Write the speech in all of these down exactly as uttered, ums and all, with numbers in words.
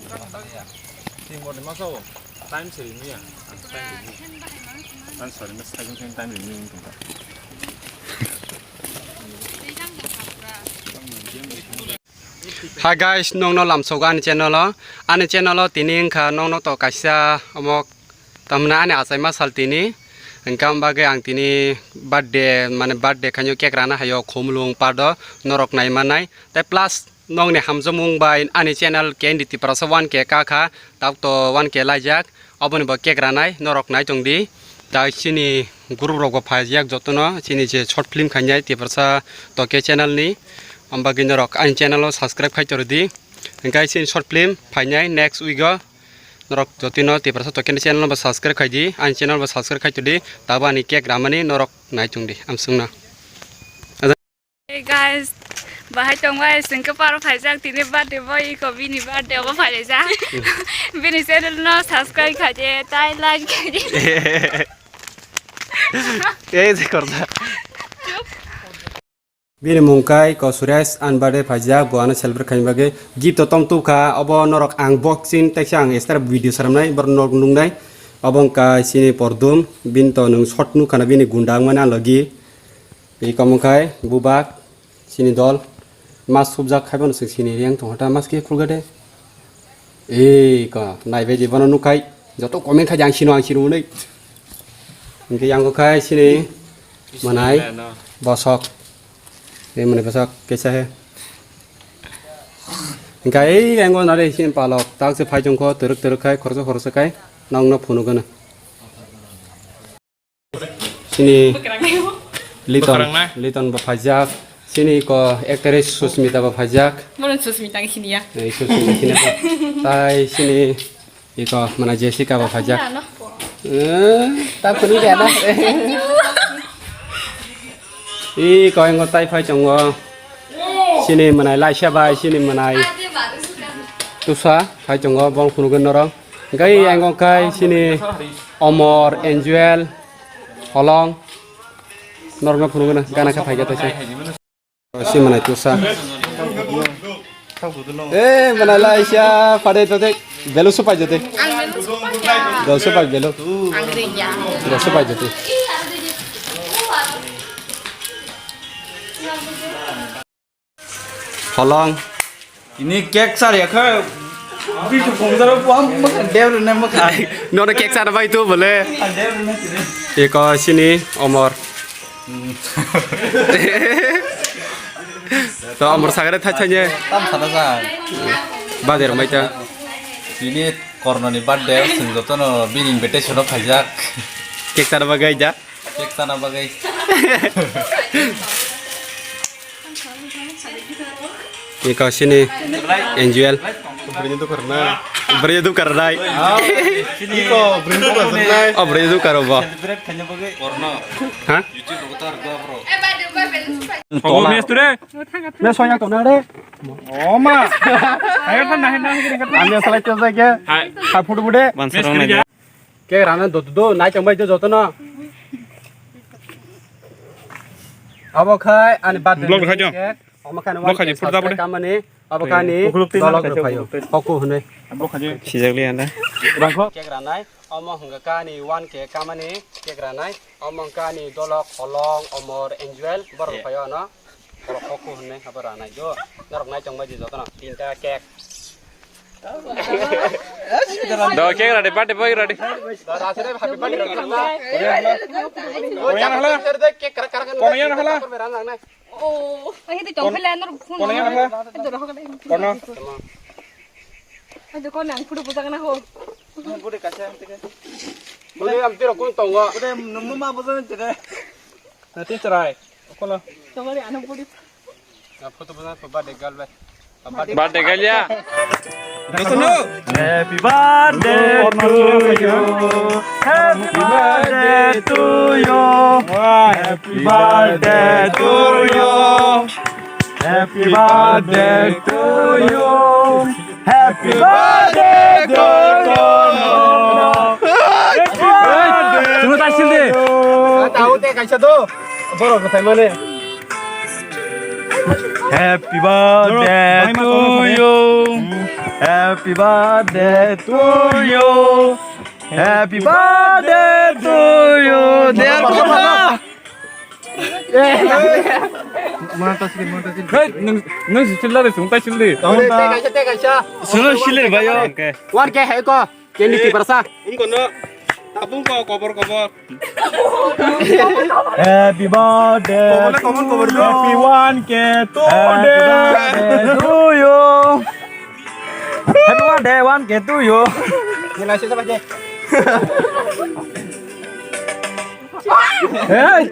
Time se rimya. Time rimya. Ang sorry, mas time time rimya wngkha. Hi guys, nongno lamsogo ani channel o. Ani channel o tini wngkha nongno to kaisa omo tamna ani achaima sal tini. Wngkha bagwi ang tini birthday mane birthday khainyo cake rana hayo Khumulwng pardo norok nai manai. Tei plus nokni hamjakmung bai ani channel K N D Tiprasa one K kakha, tabuk to one K laijak, oboni bo cake ranai norok nai tongdi. Tai chini group rok bo phaijak jotono, chini je short film khainai Tiprasa Toke channel ni, omo bagwi norok ani channel o subscribe khai tordi. Hingkai chini short film phainai next week o, norok jotino Tiprasa Toke ni channel bo subscribe khaidi, ani channel bo subscribe khai tordi, tabuk ani cake ramani norok nai tongdi, amsungno. Hey guys, bahai tongbai sengke paro phaijak tini birthday boy iko bini birthday obo phaijak. Bini channel no subscribe khaje, tai like khaje. Ei je korda. Bini mung kai ko Suresh an birthday phaijak bo ano celebrate khaini bagwi gift to tong tubkha obo norok ang boxing teksa ang extra video saramnai bor norok nungnai obo wngkha chini pordum bini to nwng short nukha na bini gunda wngmani ano gi. Ri kamung khai bubak sini dol mas subjak khai bono sini riang tong hota mas ke khulga de. Ei ko nai bai di bono nukhai joto comment khai jang sino ang sino nei. Hingke yang ko khai sini manai bosok. Ei manai bosok kesa he. Hingke ei yang ko nare sini palok tak se phai jong ko teruk teruk khai khorso khorso khai nong no phunu gana. Sini Liton, Bwkrangnai. Liton bo phaijak. Sini ko actress Susmita bo phaijak. Mono Susmita ang siniya. Ei Susmita sini ko. Tai sini iko mana Jessica bo phaijak. Ano. Eh, tak kuni dia na. Iko engo tai phai chongo. Sini manai laisa bai sini manai. Tusa phai chongo bong phunu gwn norong. Gai ang kai sini Omor, Angel, Holong. Norokno phunukgwno gana kha phaikha taisa. Si manai tusa. Eh, manai laisa phade tote belu supai jote. Ang belu supai ya. Belu supai belu. Ang ring ya. Belu supai jote. Holong. Ini cake sar ya kha. Bisu phungjaro buam mukha dev rwna mukha. Nono cake sar bai tu bole. Dev rwna sini. Eko sini Omor. To Omor sagare tha chanye. Tam sana sa. Bader mai ta. Ini Kornoni birthday sing jotono bini invitation o phaijak. Cake sar bagai ja. Cake sana bagwi. Iko sini Angel. Beri itu karena. Beri itu karena. Iko beri itu karena. Oh, beri itu karoba. Celebrate kanya bagwi. Hah? Tola. Mes tu deh. Mes soalnya kau nade. Oh ma. Ayo kan nahin nahin kiri kata. Ami asal itu saja. Hai. Hai photo bude. Mes kiri. Cake rana do do nai chang bai do joto no. Abo khai ani birthday. Vlog khai jo. Cake. Omo khai. Vlog khai, photo da kamani. Abo khai ani. Ukuluk tin dolok khai jo, rwphaio. Ukuluk tin. Hoku hwnwi. Vlog khai jo. Sijak li anda. Bangkho. Cake ranai. Omo hwnga kani one K kamani. Cake ranai. Omo hwnga kani dolok Holong Omor Angel. Bor rwphaio no. Borok hoku hwnwi abo ranai do. Norok nai chong bai di joto no. Tinta cake. Do cake ready, party boy ready. Kono yang hala? Kono yang hala? Kono yang hala? Kono? Ayo kono ang photo bujak na ho. Bole am tiro kun tongo. Bole nungma bujak na tiro. Nanti cerai. Kono? Tongori ano budi. Na photo bana photo birthday girl bai. Birthday girl ya. Happy birthday to you. Happy birthday to you. Happy birthday to you. Happy birthday to you. Happy birthday to you. Happy birthday. Chwngno ta sil di. Tao te kaisa do. Borok kwthai mane. Happy birthday to you. Happy birthday to you. Happy birthday to you, dear Papa. Hey, nung, nung si chilla de, sung ta chilli. Sung ta chilli, bhaiyo. Okay. One K hai ko. Candy Tiprasa. Wngkha no. Tabung ko kobor kobor. Happy birthday. Kobor kobor kobor. Happy one K to birthday to you. Happy birthday one K to you. Nilai sisa baje. Hey.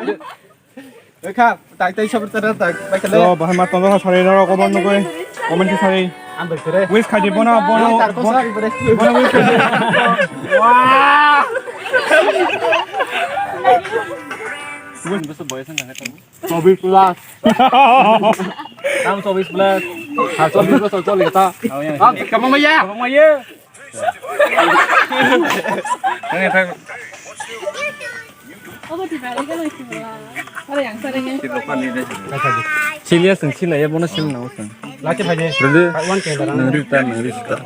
Ekha, tai tai sabar tara tak, bai kale. To, bahai ma tondo ha sari rok, comment nugui, comment ki sari. Ang bai kare. Wish khaji bono, bono, bono wish khaji. Wah. Wish bisa boy sang kata. Chobis plus. Tam chobis plus. Ha, chobis plus, chobis plus kata. Ah, kamu maya. Kamu maya. Serious, nung sila ya, bono sila nang. Laki phai de. Rudi. One K barang. Nang rita, nang rita.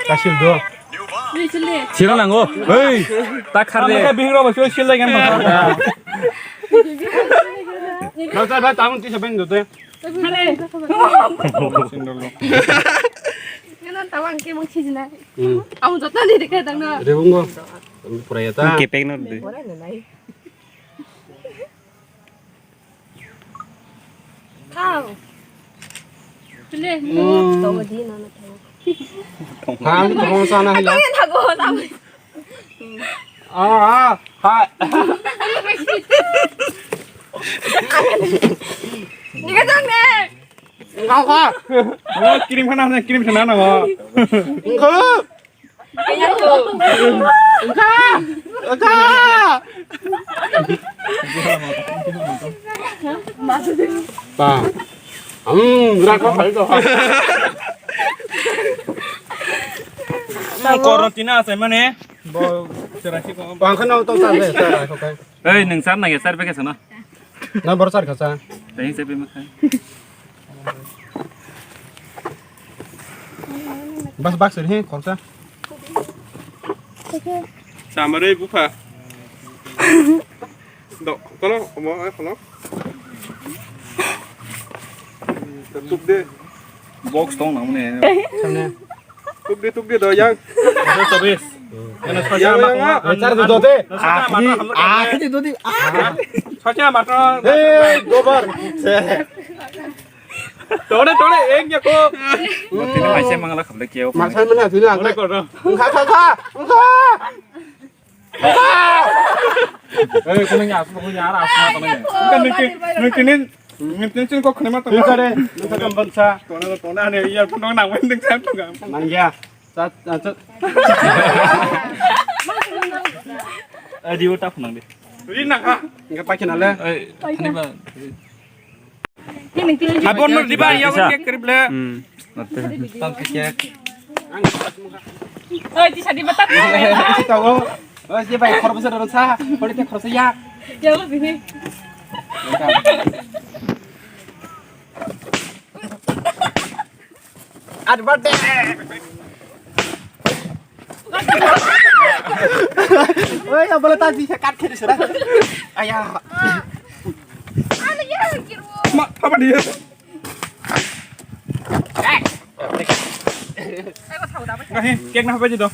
Kasil do. Sila nango. Hei, tak khar de. Kamu kayak bihro ba, sila sila kan. Nang sa ba tamun ti sabeng do te. Ngana tawang ke mong chijina. Hmm. Amo jotna ni dekhe dang na. Rebungo. Pura ya ta. Kepek no de. Thang. Chule. Hmm. Tong di na na thang. Thang, thang sana ya. Thang ya thago, thang. Ah, ah, ha. Ni ka jang ne. Enggak, kok. Lo kirim kana, kirim sana, kok. Enggak. Enggak. Enggak. Pa. Hmm, gerak kok, ayo, kok. Ang koron tina asai mane. Bo, cerasi ko. Bang kena utang tang deh, cerasi ko. Hei, nung sar nang ya, sar beke sana. Na bor sar kasa. Thanks, happy makan. Bas bak sir he khorsa. Samare bupha. Do, kono, omo, eh, kono. Tuk de. Box tong nang mane. Samne. Tuk de, tuk de do yang. Service. Yang, yang, yang. Char do do de. Ah, ah, de do de. Ah. Sacha matra. Eh, gobar. Tore, tore, ek ya ko. Tini maise mangala khamle keo. Maksai mana tini ang. Tore ko. Kha, kha, kha. Kha. Eh, kono ya, kono ya, ara, kono ya. Bukan niki, niki ni, niki ni kok kena mata. Bukan deh, bukan bangsa. Kono, kono ane iya, kono nang mending saya tuh nggak. Nang ya. Sat, sat. Eh, di utak nang deh. Ini nak ah. Enggak pakai nala. Eh, ini bang. Abon mo di ba ya cake krip le. Hmm. Tam cake. Oi, di sadi mata. Tahu. Oh, dia baik korban sa dorong sa. Kau dia korban sa ya. Ya lo sini. Happy birthday. Oi, ya boleh tadi saya cut kiri sudah. Ayah. Ma, apa dia? Ngahi, cake na apa aja dong?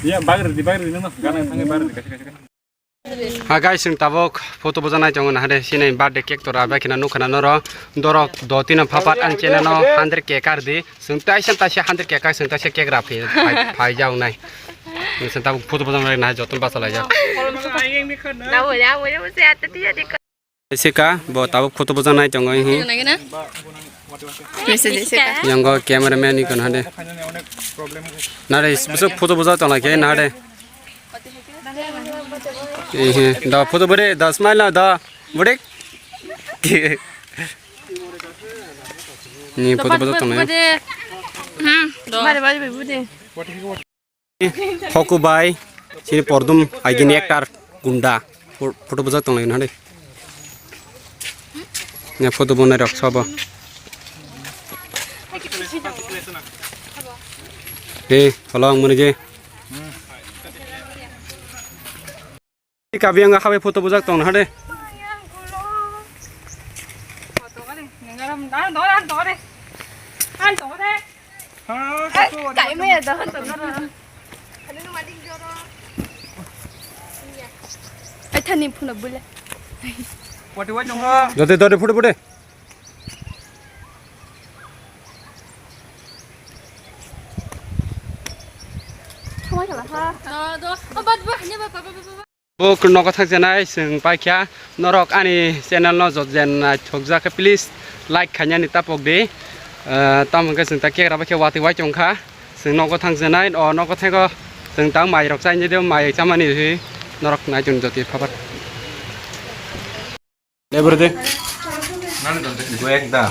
Iya, bagri di bagri nang, gana tangi bagri kasih kasih. Ha guys, chwng tabuk photo bujaknai tongo, nahade chini birthday cake tora bai kheno nukha na noro, dorok dotino phapat ang channel no hundred K kar di, chwng taisa taisa hundred K kar, chwng taisa cake rap phai, phai, phai jawnai. Chwng tabuk photo bujaknai, nahai jotono bachalaijak. Sika bo tabuk photo bujaknai tongo hi. Message sika. Yango cameraman ni kono hade. Nare bwswk photo bujak tonglai khe nare. Ehe, da photo bore, da smile na da. Bore. Ni photo bujak tonglai. Hmm, do. Bare bare bude. Hoku bai, chini pordum aigini actor gunda. Pho-, photo bujak tonglai nade. Ne photo bonai rok sobo. He, hello, ang mani je. Kabi ang khabai photo bujak tong na de. Ai thani phuna bule. Jote, jote, photo, photo. Bo nogo thang janai, chwng paikha norok ani channel no jot jen naithok jak khe, please like khainani tapok di. Ah, tamo hwnkhe chwng ta kekra bai khe watwi wai tongkha. Chwng nogo thang janai, o nogo thango chwng ta mai rok chainai de, mai chamani hi norok naitung jotwi phabar. Lebar de. Gue ekda.